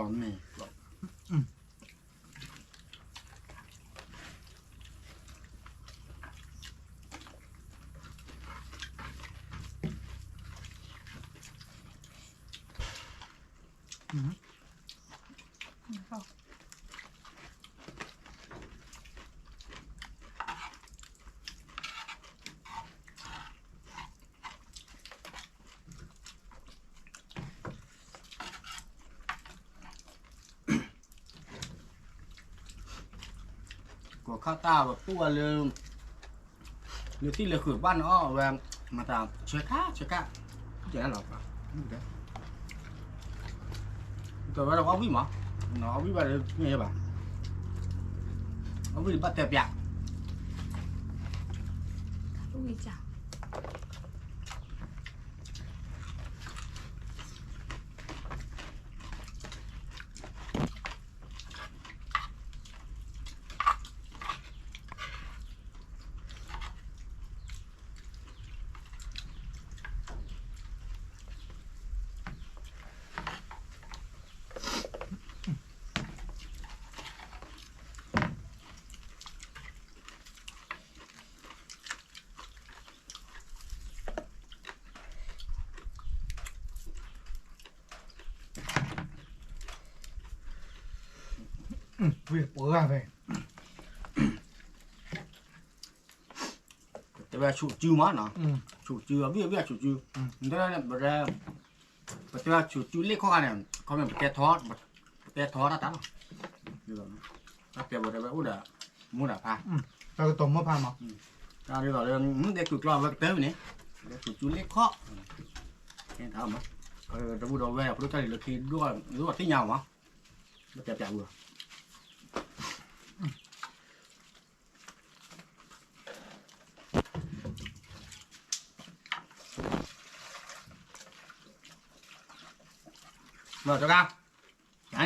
ခါတၢ်ပတူၢ်ဝဲလၢ လၢသ့ၣ်လၢဃုာ်ဘၣ်န့ၣ်အီၣ်ဝဲ, မၤတၢ်ဆၢကါဆၢကါ, ကဲလီၤ, ကဝဲဒၣ်အီၣ်ဝံၣ်မး, အီၣ်ဝံၣ်ဘၣ်ဒီးမ့ၢ်ဘၣ်, အီၣ်ဝံၣ်ဘၣ်တဲပျး, ဝံၣ်ကၢ ဝံၣ်ပှၢ်ဖဲ တဲဝဲဆူၣ်စုမးနီၤ, ဆူၣ်စု အဘံၣ်အဘံၣ်အဆူၣ်စု, ပတဲဝဲဆူၣ်စုလ့ၣ်ခီၣ်ခါန့ၣ်, ခီမ့ၢ် ပတဲထီ, ပတဲထီတၢ်တၢ်လီၤ, တၢ်တဲဝဲတဲဝဲအိၣ်ဒီး မိၢ်ဒီးဖါ, တၢ်ကတိၤမိၢ်ဖါမး, တၢ်ဒ်သိးလၢ တဲကုၢ်ကျီဝဲကတၢၢ်န့ၣ်, ပတဲဆူၣ်စုလ့ၣ်ခီၣ်, တၢ်မး, တဘူၣ်ဒီးဝဲ ဖိဒိၣ်တၢ်လံၤလၢခံ ဒိၣ်ထီၣ်သ့ၣ်ညါမး, ပတဲပျးဝဲ မ့ၢ်တဂၤ, နၤ,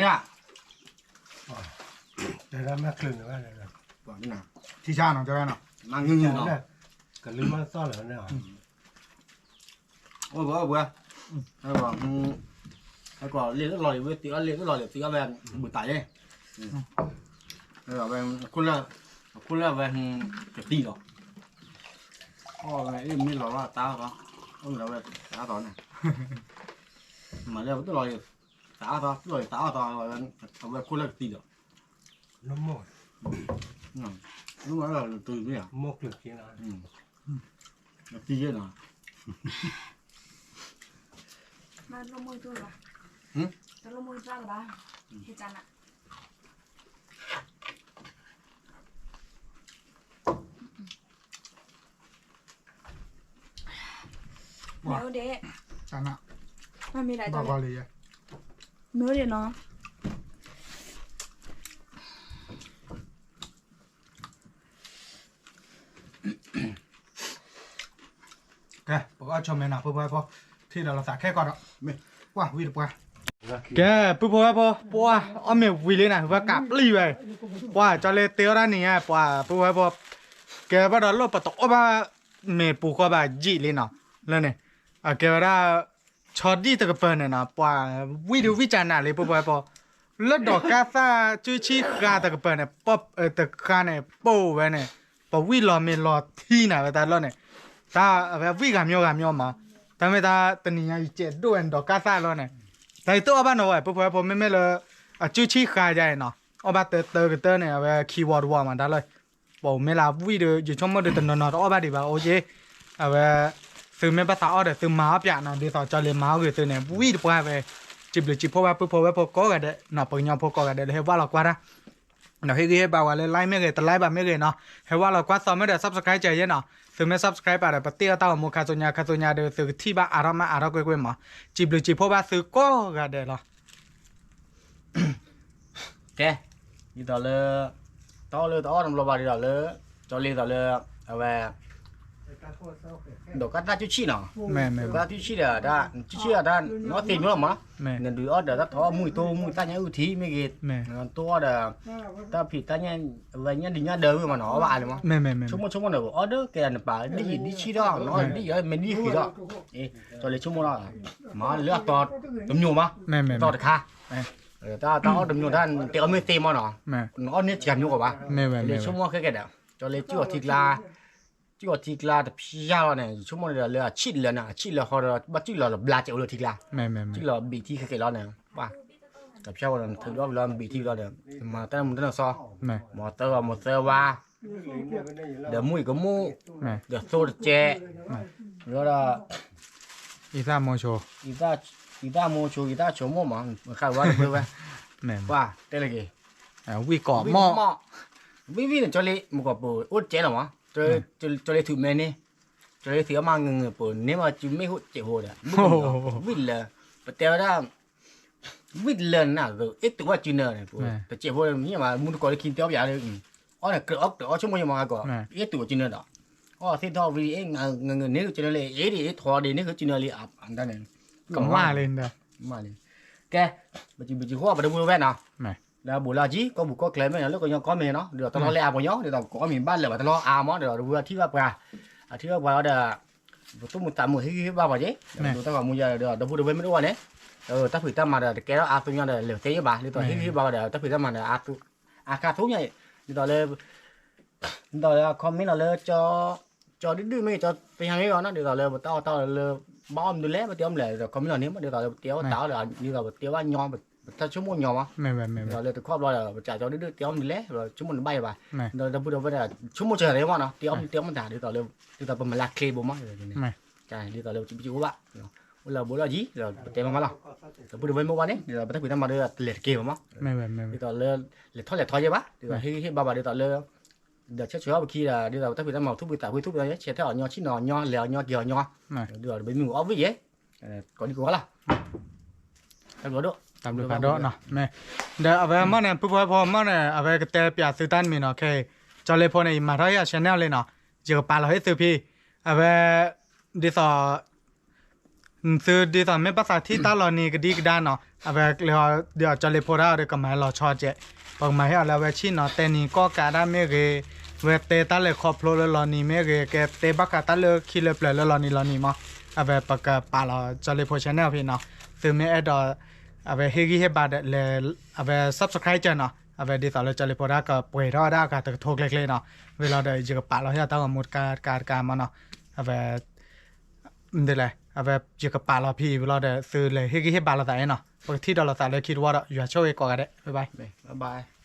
တဲဒၣ်မ့ၢ်ချုးန့ၣ်ဘၣ်, ထံဆါနီၤ တဲဝဲနီၤ, မ့ၢ်ငုၢ်ငုၢ်နီၤ, ကလုၢ်မ့ၢ်သီၣ်လၢာ်န့ၣ်, အိၣ်ဘှံးအိၣ်ဘှံး, ဟဲကီးလ့ၣ်လၢလီၤလံၤဝဲ သံအီၣ်လ့ၣ်လၢလီၤလံၤ သံအီၣ်ဝဲ ဘူးတးယဲ, ဝဲခိၣ်လၢ အခိၣ်လၢအဝဲ ကသံဒီး အီၣ်ဝဲအ့ၣ်မ့ၢ်လီၤလီၤတၢ်အီၣ်သီ, အီၣ်မ့ၢ်လီၤဝဲတၢ်အီၣ်သီန့ၣ်, မၤလၢပတလီၤ, တၢ်အီၣ်သီ တလီၤတၢ်အီၣ်သီ, အဝဲခိၣ်လၢကသံဒီး, နမ့ၢ်, နမ့ၢ်, ကသံနီၤ, မ့ၢ်ဒ်, ဘၣ်ဂီၤလံယဲ, မ့ၢ်ဒ်နီၤ. ကဲ ပကအီၣ်ဆိမဲနီၤ ပုၢ်ဖိဝဲၢ်ဖိ, ထံၣ်ဒီးလီၤသးခဲကီးဒီး, မ့ၢ်, ပှၢ်ဝံတပှၢ်, ကဲ ပုၢ်ဖိဝဲၢ်ဖိ ပှၢ်အီၣ်မ့ၤဝံၤလံနၤ ဝဲကးပျံၤဝဲ, ပှၢ် ကၠီလ့တ့အီၣ်ဒၣ်နံၤညါ ပှၢ် ပုၢ်ဖိဝဲၢ်ဖိ, ကဲဘၣ်ဒီးလၢပတအီၣ်ဘၣ်မ့ၤပူၤဃီဘၣ်ယံာ်လံနီၤ, လၢန့ၣ်, အကဲဝဲဒၣ် ဆီဒံၣ်တကပၤန့ၣ်နီၤ ပှၢ်ဝံတဝံၣ်ကနၤလံ ပုၢ်ဖိဝဲၢ်ဖိ, လၢဒီးကါသၣ်စုဆံဃာ်တကပၤန့ၣ်, တဃာ်န့ၣ် ပိာ်ဝဲန့ၣ်, ပဝံၣ်လီၤမ့ၤလီၤထံနၤဝဲတၢ်လီၢ်န့ၣ်, တၢ်အဝဲဝံၣ်ဂၤမီဂၤမီမး, တၢ်မ့ၢ်တၢ်တနံၤညါယကဲးဒိၣ်ဝဲန့ၣ် ဒီးကါသၣ်လီၢ်န့ၣ်, တၢ်ယတအီၣ်ဘၣ်နီၤဝဲ ပုၢ်ဖိဝဲၢ်ဖိ မ့မ့ၢ်လၢ အစုဆံဃာ်ယါအံၤနီၤ, အီၣ်ဘၣ်တၢတၢကတၢၢ်န့ၣ် အဝဲခံဝီတဝီမးတၢ်လီၢ် ပအိၣ်မ့ၢ်လၢဝံၣ်ဒီး ယဆိကမိၣ်ဒီးတနီၤနီၤတအီၣ်ဘၣ်ဒံးဘၣ် အိၣ်က့, အဝဲ, သုမ့ၢ်ဘၣ်သးအီၣ်ဒီး သုမၤအီၣ်ပၠးနီၤ ဒ်သိးကၠီလ့မၤအီၣ်ဂ့ၤသုန့ၣ် ဝံၣ်တပှၢ်ဝဲ, စံးဘျုးစံးဖှိၣ်ဘၣ်ပုၢ်ဖိဝဲၢ်ဖိကိးဂၤဒဲးနီၤ ပှၤကညီဖိကိးဂၤဒဲးလၢဟဲဝၢ်လီၤကွၢ်တၢ်, ဒီးဟ့ၣ်ဂံၢ်ဟ့ၣ်ဘါဝဲလၢ like မ့ၢ်ဂ့ၤ တlike ဘၣ်မ့ၢ်ဂ့ၤနီၤ ဟဲဝၢ်လီၤကွၢ်သီမ့ၢ်ဒီး subscribe ကဲယဲနီၤ သုမ့ၢ် subscribe ဘၣ်ဒီး ပတ့အီၣ်တၢ်ဂီၤမူခါဆူညါခါဆူညါဒီး သုကထံၣ်ဘၣ်အါထီၣ်မးအါထီၣ်ကွ့ၢ်ကွ့ၢ်မး, စံးဘျုးစံးဖှိၣ်ဘၣ်သုကိးဂၤဒဲးလီၤ. ကဲ, ဒ်သိးလၢ တအီၣ်လၢတအီၣ်တဘျီဘၣ်ဒ်သိးလၢ ကၠီလ့ဒ်သိးလၢ အဝဲ ဒီးကါတၢ်စုဆံၣ်နီၤ, ဒီးကါတၢ်စုဆံၣ်ဒီး တၢ်စုဆံၣ်ဒီးတၢ်နီသ့ၣ်မီၢ်လီၤမး, နဒုးအီၣ်ဒီးတၢ်ထီၣ်မုၢ်တိၢ်မုၢ်တၢ်ညၣ်အုၣ်ထံမ့ၢ်ဂ့ၤ, တိၢ်အီၣ်ဒီး တၢ်ဖံးတၢ်ညၣ် အဝဲညၣ်ဒုးညၣ်ဒၢဝံၤမးနီၤ အီၣ်ဘၣ်အါလံမး, ဆိကမိၣ်ဆိကမိၣ်ဒီး အီၣ်ဒီးကဲနပာ်ဒ်ယံာ်ဒ်ဆံးထီၣ်နီၤ ဒ်ယံာ်မ့ၢ်ဒ်ဃံးထီၣ်, ကၠီလ့ဆိကမိၣ်လီၤ, မ့ၢ်လၢအတီတမျိးမး, တီတခါ, တၢ်အီၣ်တမျိးတၢ်တဲအီၣ်မ့ၢ်သ့မးနီၤ, နအီၣ်န့ၢ်တခါမျိးကီးဘၣ်, ကၠီလ့စုၣ်အီၤထံကျါ စုၣ်အီၤထံကျါတဖျါလီၤန့ၣ် ယဆိကမိၣ်န့ၣ်ဒီးလၢအဆံၣ်လၢာ်န့ၣ် အဆံၣ်လၢာ်ဃီဒီး ဘၣ်စုၣ်လီၤလၢဘျါစဲးအိၣ်လၢထံကျါ, စုၣ်လီၤဘံးထံဃဲးဃဲးလီၤန့ၣ်, တဖျါဝဲဒီးထုးဒီးလၢဘံးထံလီၤဒီး, မၤတၢ်မူတၢ်နီၢ်စီ, မၤသၢဝါမၤသၢဝါ, ဒီးမူအံၤကမူၣ်, ဒီးသိတကဲး, ဒီး အံသၣ်မိၤဆိ, အံသၣ်မိၤဆိ အံသၣ်ဆိကမိၣ်မး, ဃၣ်ဝါတဘျီဝဲ, ပှၤတဲလၢက့ၤ, ဝံၣ်ကိးမီၣ်, ဝံၣ်ဝံၣ်န့ၣ် ကၠီလ့မုၢ်ကီၢ်ပူၤ အိၣ်တကဲးလီၤမး, ကၠီလ့ထုးမဲန့ၣ်, ကၠီလ့ထုးအမါငၢၤငၢၤပူၤ န့ၢ်မးစုမ့ၢ်ဟိၣ်စဲးဟိၣ်ဒီး, ဝံၣ်လၢ, ပတဲဝဲဒၣ် ဝံၣ်လၢနၤသိး အ့ၣ်တူာ်ဘၣ်စုနၢၤန့ၣ်, တစဲးဖိမ့ၢ်မး မူတကိးလၢခံတဲအီၣ်ပၠးလၢ, အီၣ်န့ၣ်ကြၢးအီၣ်ကြၢးအီၣ်ဆိကမိၣ်ယမးကီး, အ့ၣ်တူာ်ဘၣ်စုနၢၤဒီး, အီၣ်သ့ၣ်ထီၣ်ဝံၤ အ့ၣ်ငၢၤန့ၢ်ကၠီနၢၤလၢ အ့ၣ်ဒ်အ့ၣ်ထီၣ်ဒ်န့ၢ်ကၠီနၢၤလၢအါ, ကမၣ်လံ, ကဲ, ပစံးဘျုးစံးဖှိၣ်ပတမူဝဲနီၤ, လၢအဘူးလၢအကံ ကီၢ်ပူၤကီၢ်ချၢမ့ၢ်နီၤ လၢကညီကီၢ်မ့ၢ်နီၤ ဒ်သိးတလီၢ်လၢအပှၤကညီ ဒ်သိးကိးမံၤဘၣ်လၢာ်ဘၣ်တလီၢ်အါမး ဒ်သိးတဝံၤအထံၣ်ဘၣ်ပှၤ, အထံၣ်ဘၣ်ပှၤလီၤဒီး ပသူၣ်မုာ်သးမုာ်ဟ့ၣ်ဂံၢ်ဟ့ၣ်ဘါပှၤက့ၤ, ဒီးတၢ်ဂီၤမူယၤဒီး ဒီပုၢ်ဒီဝဲၢ်မ့ၢ်တအိၣ်ဘၣ်န့ၣ်, တၢ်ဖံးတၢ်မၤဒီးတကဲထီၣ်အါသူညါဒီး လဲၤသ့ဘၣ် ဒ်သိးဟ့ၣ်ဂံၢ်ဟ့ၣ်ဘါဝဲဒီး တၢ်ဖံးတၢ်မၤဒီး အါခါသူညါ, ဒ်သိးလၢ, ဒ်သိးလၢ comment လီၤလၢ ကၠီဒုၣ်ဒုၣ်မ့ၢ်ဂ့ၤ ကၠီသ့ၣ်ညါမ့ၢ်ဂ့ၤနီၤ ဒ်သိးလၢပတၢ်အီၣ်တၢ်အီလၢ ဘၣ်အီၣ်မနုၤလဲၣ် ပတဲအီၣ်မနုၤလဲၣ် ဒ်သိး comment လီၤန့ၣ်မး ဒ်သိးလၢပတဲအီၣ်တၢ်အီၣ်ဒီး ဒ်သိးပတဲဘၣ်ညီ ပတၢ်ဆိကမိၣ်ညီမး, ဒ်သိးလၢတခီဘျီဒီး ပစံးကၠီဒုၣ်ဒုၣ်တဲအီၣ်မနုၤလဲၣ် ဆိကမိၣ်နဘၣ်ယၤဘၣ်, ဒီးဒီပုၢ်ဒီဝဲၢ်ဒီး ဆိကမိၣ်စၢၤသ့မးနီၤ တဲအီၣ်မနုၤတဲအီၣ်မနုၤတၢ် ဒ်သိးလၢ ဒ်သိးပမၤလၢကျဲဘိမး, ဒ်သိးလၢပစံးဘျုးစံးဖှိၣ်ဘၣ်, အိၣ်လၢဘူးလီၢ်ယံၤ ဒီးပတဲမးမးလီၤ, ဒီပုၢ်ဒီဝဲၢ်မ့ၢ်အိၣ်ဘၣ်န့ၣ် ဒ်သိးပတၢ်ဖံးတၢ်မၤဒီးတလဲၤတက့ၢ်ဘၣ်မး, ဒ်သိးလၢ လဲၤထီၣ်လဲၤထီယဲဘၣ် ဒ်သိးဟ့ၣ်ဂံၢ်ဟ့ၣ်ဘါဘၣ် ဒ်သိးလၢ ဒီးဆၢဆၢအီၣ်ပခံဒီး ဒ်သိးပတၢ်ဖံးတၢ်မၤသူၣ်ဖှံသးဖှံသူၣ်ဖှံသးညီ ဆဲးထၢၣ်အီၤညီ ဆ့ၣ်နီၤအီၤညီ လဲၤအီၤညီ က့ၤအီၤညီ, ဒ်သိးပမ့ၢ်အီၣ်ဝံၣ်ယဲ, ကိးဒံကိးဂၤလီၤ, တၢ်ဘျုးဖးဒိၣ်, ဒီးအဝဲမ့ၢ်န့ၣ် ပုၢ်ဖိဝဲၢ်ဖိမ့ၢ်န့ၣ် အဝဲကတဲပၠးသုတၢ်တမံၤနီၤ ခဲအံၤ ကၠီလ့ဖိန့ၣ် ယမၤထီၣ်ဟ့ၣ်အီၤ channel လံနီၤ ယကပာ်လီၤဟ့ၣ်သုဖဲ အဝဲ ဒ်သိး သုဒ်သိးမ့ၢ်ဘၣ်သးထံၣ်တၢ်လီၤနံၤကဒံကဒါနီၤ အဝဲကျဲၤအီၤဒီးကၠီလ့ဖိတၢ်ဒီးကမၤလီၤဆီကဲး, ပကမၤဟ့ၣ်အီၤလၢအဝဲဆ့ၣ်နီၤတဲနံၤကီၢ်ကးတၢ်မ့ၢ်ဂ့ၤ, ဝဲတဲတၢ်လဲၤခီဖျိလၢလီၤနံၤမ့ၢ်ဂ့ၤ ကဲတဲဘၣ်ဃးတၢ်လၢခံလၢပျၢၤလၢလီၤနံၤလီၤနံၤမး, အဝဲပကပာ်လီၤကၠီလ့ဖိ channel ဖဲနီၤ, သုမ့ၢ်အဲၣ်ဒိး အဝဲဟ့ၣ်ဂံၢ်ဟ့ၣ်ဘါဒီးလဲၤ အဝဲ subscribe ကၢနီၤ အဝဲဒ်သိးလၢကၠီလ့ဖိတၢ်ကပှဲၤထီၣ်ဝဲဒၣ်အဂၤတကထိကျဲကျဲနီၤ, ဝံၤလီၤဒီး ယကပာ်လီၤဟ့ၣ်အီၤတၢ်ဂီၤမူတကးတကးတကးမးနီၤ, အဝဲ မ့ၢ်တဲလဲၣ် အဝဲယကပာ်လီၤဖဲအံၤဝံၤလီၤဒီး သုလဲၤဟ့ၣ်ဂံၢ်ဟ့ၣ်ဘါလိာ်သးအံၤနီၤ, ပကထံၣ်ဒီးလိာ်သးလၢခံတဝီဒီး ယွၤဆိၣ်ဂ့ၤကိးဂၤဒဲး, bye bye.